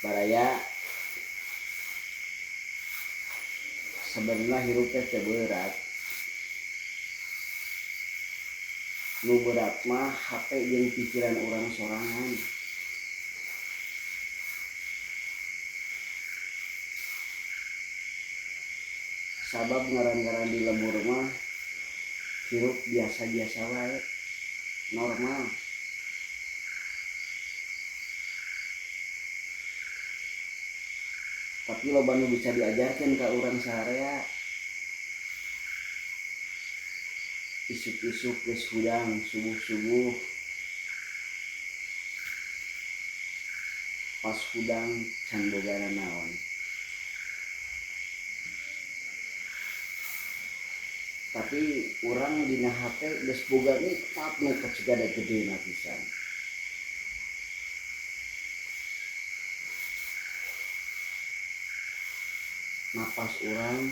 Baraya sebenarnya hirup teh berat. Nu berat mah HP jeung pikiran urang sorangan. Sabab ngaran-ngaran di lembur mah hirup biasa-biasa wae, normal. Tapi loba nu bisa diajarkeun ka urang saharea. Isuk-isuk geus hudang, subuh-subuh pas hudang can boga nanaon. Tapi urang dina hate geus boga nikmat nu kacigada gedena pisan. Napas urang,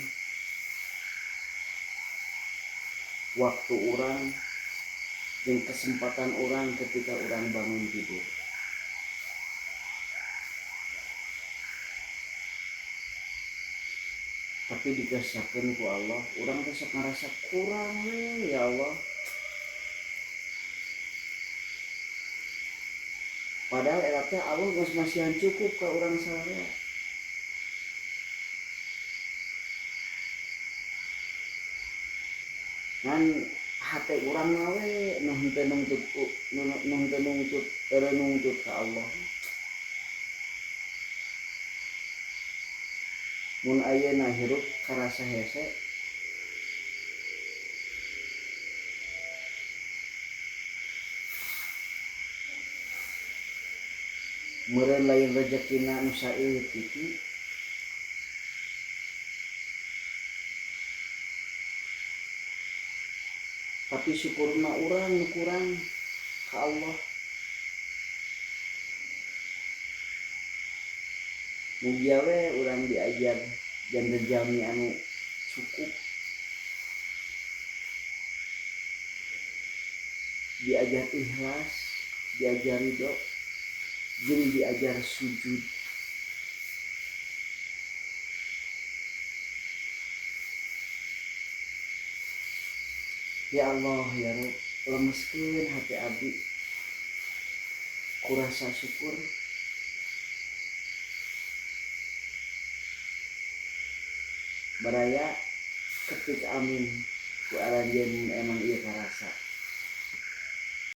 waktu urang, jeung kesempatan urang ketika urang bangun tidur. Tapi dikesakeun ku Allah, urang teh sok ngarasa kurang we ya Allah. Padahal eta teh Allah geus masihan cukup ka urang sararea. Ngan hate urang mah we nu henteu nungtut nu henteu nungtut nungtut ka Allah. Mun ayeuna hirup karasa hese, meureun lain rejekina nu saeutik. Tapi syukurna urang nu kurang ka Allah. Mugia we urang diajar janten jalmi anu cukup, diajar ikhlas, diajar ridho, jeung diajar sujud. Ya Allah ya Rabb, lemeskeun hati abdi kurasa syukur. Baraya ketik amin ku aranjeun emang ieu karasa.